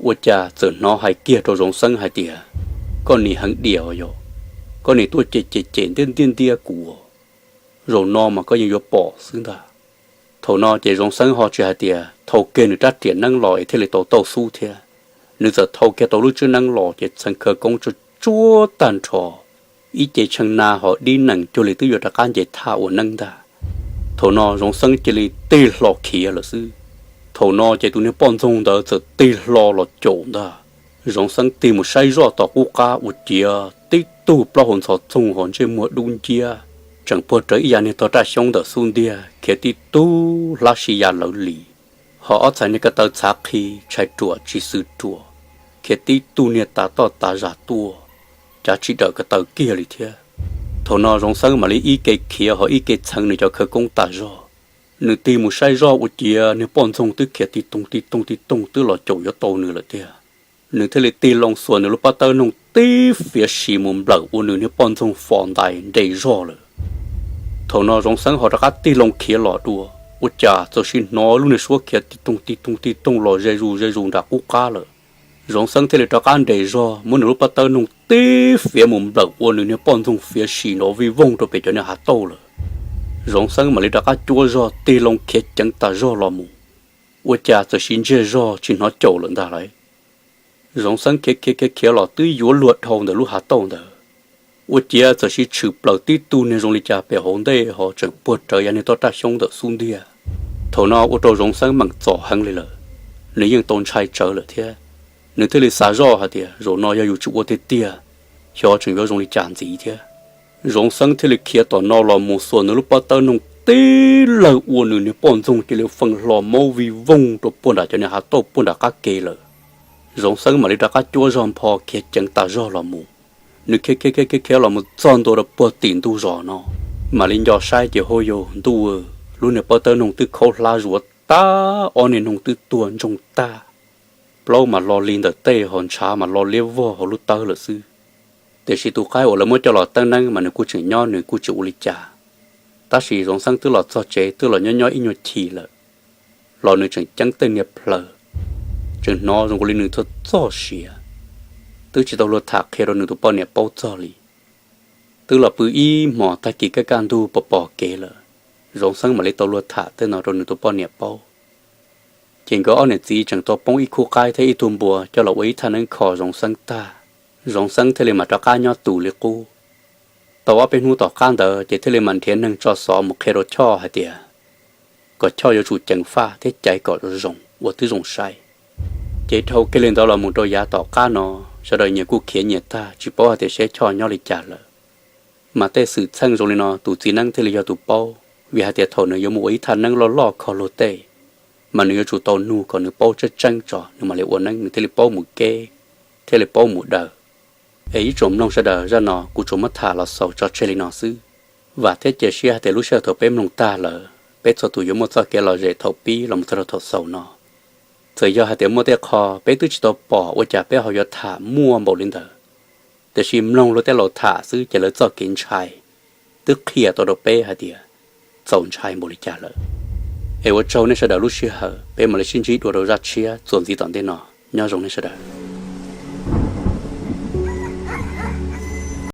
ua cas txawm hnov hais kiag rau Zoov Xeeb hais tias, koj nim heev diam yog, koj nim tuaj cem cem cem ntiab ntiab ntiab kuv, zaum no mas koj yeej yuav pom xwb ntag. Thaum no ces Zoov Xeeb ho tsis hais tias thau kiag nws rab riam neeb los es thiaj li tau tauj xub thiab. Nws txawm thau kiag tau lub tswb neeb los ces txheev khawv koob tsuag tsuag tag nrho, ib ce tshee na ho dib nees cuag li twb yuav rov qab nce thaj ua neeb ntag. Thaum no Zoov Xeeb cia li tig hlo khiav lawm xwb. Thaum no ces tus niag poj ntxoog ntawd txawm tig hlo los caum ntag. Zoov Xeeb tig mus saib zoj tom qub qab ua ciav tib tug plaub hau ntxhov txoog ho ntsej muag dub nciab, tseem puag rawv ib yav niag tog raj xyoob ntawm xub ntiag khiav tib tug hlab si ya lawv li, ho ob txhais niag ko taw txhav qhi tshais ruam tsis xwm ruam, khiav tib tug niag tav toj tav zam tuaj, cav tsis dawm ko taw kiag li thiab. Thaum no Zoov Xeeb mam li ib ke khiav ho ib ke txheev nws cov khawv koob tas zog. Nws tig mus saib zoj ua ciav niag poj ntxoog twb khiav ti toog ti toog ti toog twb los caum yuav tau nws lawm tiag. Nws thiaj li tig loo xuas nws lub pob tawb noog tib fiav sim mus nplawm ua nws niag poj ntxoog fos ntais nres zog lawm. Thaum no Zoov Xeeb ho rov qab tig loo khiav los dua, ua cas txawm sim hnov lub niag suab khiav ti toog ti toog ti toog los ze zus ze zus nram qub qab lawm. Zoov Xeeb thiaj li rov qab nres zog muab nws lub pob tawb noog tib fiav mus nplawm ua nws niag poj ntxoog fiav sim nrov vij voog rau pem cov niag hav tauj lawm. Zoov Xeeb mam li rov qab cuab zog tig loo khiav ceev tas zog los mus, ua cas txawm sim ntsiag zog tsis hnov caum lawm ntag lauj. Zoov Xeeb khiav khiav khiav khiav los twb yuav luag dhau ntawm lub hav tauj ntawd, ua ciav txawm sim tshwm plaws tib tug niag zoo li cas pem hauv ntej ho tseem puag rawv yav niag toj raj xyoob ntawm xub ntiag. Thaum no ua rau Zoov Xeeb meem txom heev li lawm, nws yeej tau ntshai tsawv lawm thiab. Nws thiaj li xav zoj hais tias zaum no yog yus tsis ua tiag tiag, xyov tseem yuav zoo li cas ntxiv thiab. Zoov Xeeb thiaj li khiav tom no los mus xuas nws lub pob tawb noog tib lawg ua nws niag poj ntxoog cia li fee hlo maub vij voog rau puag nram cov niag hav tauj puag nram qab ke lawm. Zoov Xeeb mam li rov qab cuab zog npho khiav ceev tas zog los mus. Nws khiav khiav khiav khiav los mus txog ntua rau puag tim ntug zos no, mam li nco saib ces hauj yau ntuj, lub niag pob tawb noog twb khaub hlab zuav tag, ob niag noog twb tuag ntsoog tag, plaub mas lo li ntawm tej ho ntshav mas lo liab vog hauv lub tawb lawm xwb. Tiam sis tus qaib uas lawv muab coj los teeb neeb mas nws kuj tseem nyob nws kuj tsis ua li cas. Tab sis Zoov Xeeb twb los txog tsev twb los nyob nyob ib nyuag chim lawm, los nws tseem ceeb tej niag plhaws, tseem hnov zoo li nws txog txoj sia, twb tsis tau luag tham qhia rau nws tus poj niam paub txog li. Twb los pw ib hmos tag kis kaj kaj ntug pos pos kev lawm, Zoov Xeeb mam li tau luag tham tej no rau nws tus poj niam paub. Ces nkawd ob niam txiv tseem tau poob ib khub qaib thiab ib tug npua coj los ua ib thaj neeb kho Zoov Xeeb tag, Zoov Xeeb thiaj li mam rov qab nyob tus li qub. Tau ob peb hnub tom qab ntawd ces thiaj li mam nrhiav neeg tso xov mus qhia rau Choj hais tias kom Choj yuav tsum ceev faj thiab caiv kom zoo ua tib zoo saib. Ces dhau kiag li ntawd los mus rau yav tom qab no, sawv daws nyias kuj khiav nyias tag tsis paub hais tias seb Choj nyob li cas lawm. Mas tej xwm txheej zoo li no tus txiv neeb thiaj li yog tus paub, vim hais tias thaum nws yuav mus ua ib thaj neeb loj loj kho luag tej, mas nws yuav tsum tau nug kom nws paub tseeb tseeb tso nws mam li ua neeb nws thiaj li paub mus keb, thiaj li paub mus daws. Es ib tsoom mloog sawv daws, zaj no kuv tsuas muab tham los xaus tso tseg li no xwb. Vam thiab cia siab hais tias lub sij hawm thaum peb mloog tag lawm peb txhua tus yuav muaj txoj kev lom zem thaum pib los mus txog rau thaum xaus no. Txawm yog hais tias muaj tej qho peb twb tsis tau pom ua cas peb ho yuav tham muaj npaum li ntawd, tiam sis mloog luag tej laus tham xwb ces lawv txoj kev ntshai twb qhia tau rau peb hais tias txaus ntshai npaum li cas lawm. Es ua tsaug nej sawv daws lub sij hawm, peb mam li sib ntsib dua rau zaj tshiab txuas ntxiv tom ntej no. Nyob zoo nej sawv daws.